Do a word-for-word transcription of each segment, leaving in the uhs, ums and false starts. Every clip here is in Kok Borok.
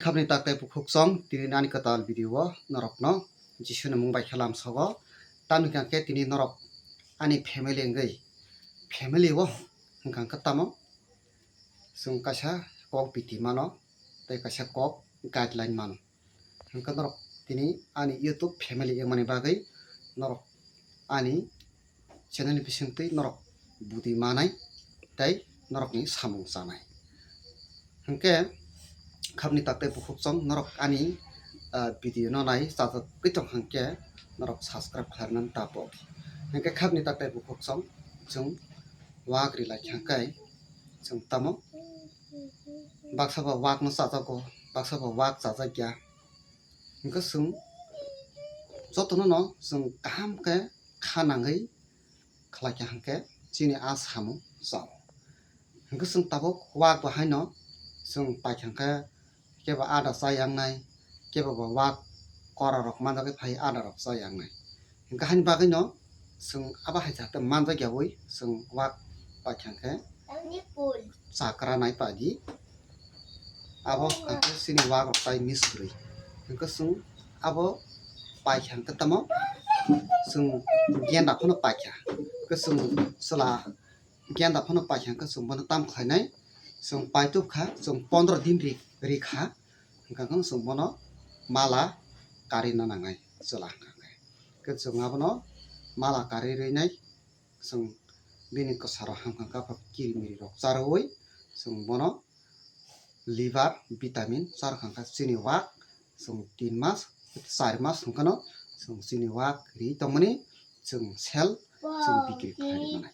Khabni tak tei bukhuk chwng tini ani kwtal video o norokno Jisuni mung bai khe lamsogo. Tamni hwnkhe tini norok ani family wngwi family o hwnkhe tamo chwng kaisa kok biti mano tei kaisa kok guideline mano. Hwnkhe norok tini ani YouTube family wngmani bagwi norok ani channel ni bisingtwi norok budi manai tei norokni samung chanai. Hwnkhe khabni tak tei bukhuk chwng norok ani, ah, video no nai chajagwi tong hwnkhe norok subscribe khlaina ta pok. Hwnkhe khabni tak tei bukhuk chwng chwng wak ri lai kha hwnkhe chwng tamo baksa bo wak no chajago, baksa bo wak chajak ya. Hwnkhe chwng jotono no chwng kaham khe kha nangwi khlai kha hwnkhe chini a samung chao. Hwnkhe chwng tabuk wak bo haino chwng pai kha hwnkhe kebo ada cha yang nai, kebo bo wak kora rok manjagwi phai ada rok cha yang nai. Hwnkhe haini bagwi no chwng abo hai jate manjak yaui chwng wak pai kha hwnkhe chakra nai padi. Abo hwnkhe chini wak rok tai miss kwrwi. Hwnkhe chwng abo pai kha hwnkhe tamo chwng genda phano pai kha. Hwnkhe chwng chwla genda phano pai kha hwnkhe chwng bono tam khlainai. Chwng pai tub kha, chwng pondro din ri, ri kha. Hwnkhe chwng bono mala karina nangnai chwla hwnkhe. Hwnkhe chwng abono mala kari rinai. Chwng bini kwcharo hamkha kha kirimiri rok charwi chwng bono liver vitamin charwkha kha chini wak chwng tin mas char mas hwnkhe no chwng chini wak ri tongmani chwng sel chwng bikri khlai manai.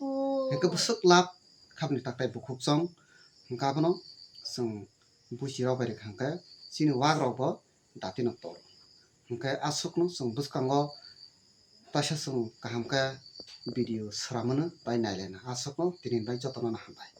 Hwnkhe bwswk lab khabni tak tei bukhuk chwng hwnkhe abono chwng buchi rok bai rwkha hwnkhe chini wak rok bo datino toro. Hwnkhe aswkno chwng bwskango taisa chwng kaham khe video swramano tei nailaina. Aswkno tini bai jotono no hambai.